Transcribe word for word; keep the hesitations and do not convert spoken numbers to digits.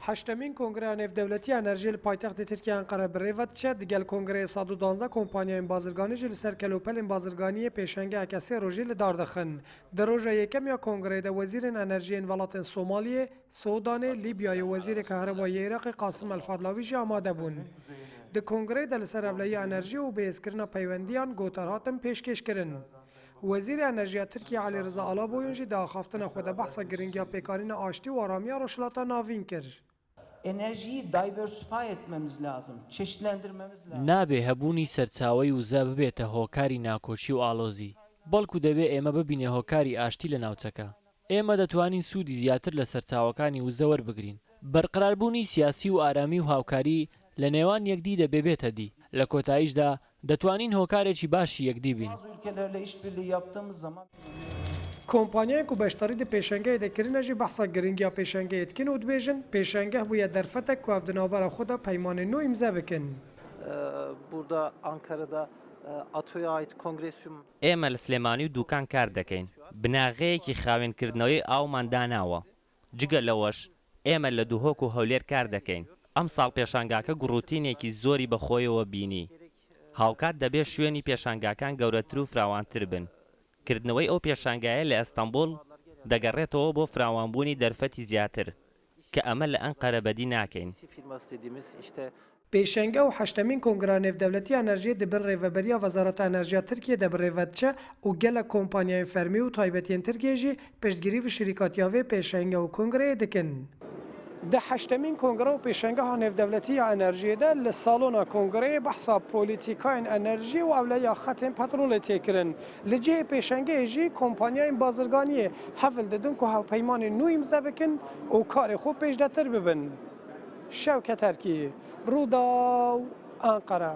Heştemîn Kongreya Nêvdewletî ya Enerjiyê li paytextê Tirkiyê Enqere bi rê ve diçe, digel kongreyê sed û duwazdeh kompanyayên bazirganî jî li ser kelopelên bazirganiyê pêşengeheke sê rojî li dar dixin. Di roja yekem ya kongreyê de wezîrên enerjiyên welatên Somaliyê, Sûdanê, Lîbyayê û wezîrê kehrebayê yê Iraqê Qasim El Fadlawî jî amade bûn. Di kongreyê de li ser ewlehiya enerjiyê û bihêzkirina peywendiyan gotar hatin pêşkêşkirin. Wezîrê Enerjiya Tirkiyê Elî Riza Alaboyûn jî di axaftina xwe de behsa giringiya pêkanîna aştî û aramiya Rojhilata Navîn kir. Enerjiyi diversify etmemiz lazım, çeşitlendirmemiz lazım. نابێ هەبوونی سەرچاوەی وزە ببێتە هۆکاری ناکۆکی و ئاڵۆزی، بەڵکو دەبێ ئێمە ببینە هۆکاری ئاشتی لە ناوچەکە. ئێمە دەتوانین سوودی زیاتر لە سەرچاوەکانی وزە وەربگرین. بەرقەراربوونی سیاسی و ئارامی و هاوکاری لە نێوان یەکدی دەبێ بێتە دی. لە کۆتاییشدا دەتوانین هۆکارێکی باشی یەکدی بین. Bazı ülkelerle işbirliği yaptığımız zaman Kompanyayên ku beşdarî di pêşengehê de kirine jî behsa giringiya pêşengehê dikin û dibêjin, pêşengeh bûye derfetek ku ev di navbera xwe de peymanên nû îmze bikin. Ee, Burada Ankara'da e, ATO'ya ait Kongresyum ئێمە لە سلێمانی و دووکان کار دەکەین. بناغەیەکی خاوێنکردنەوەی ئاومان داناوە. جگە لەوەش، ئێمە لە دوهۆک و هەولێر کار دەکەین. ئەمساڵ پێشانگاکە گوڕوتینێکی زۆری بەخۆیەوە بینی. هاوکات دەبێ شوێنی پێشانگاکان گەورەتر و فراوانتر بن. کردنەوەی ئەو پێشانگایە لە ئەستەنبوڵ دەگەڕێتەوە بۆ فراوانبوونی دەرفەتی زیاتر کە ئەمە لە ئەنقەرە بەدی ناکەین. firması dediğimiz işte Pêşenge û heştemîn Kongra Nêvdewletî ya Enerjiyê di bin rêveberiya Wezareta Enerjiya Tirkiyê de bi rê ve diçe û gelek kompanyayên fermî û taybetiyên Tirkiyê jî piştgirî bi şirîkatiya vê pêşenge û kongreyê dikin. Di heştemîn Kongra û Pêşengeha Nêvdewletî ya Enerjiyê de li salona kongreyê behsa polîtîkayên enerjiyê û ewlehiya xetên petrolê tê kirin. Li cihê pêşengeyê jî kompanyayên bazirganiyê hevil didin ku hevpeymanên nû îmze bikin û karê xwe pêşdetir bibin. Şewket Erkî, Rûdaw, Enqere.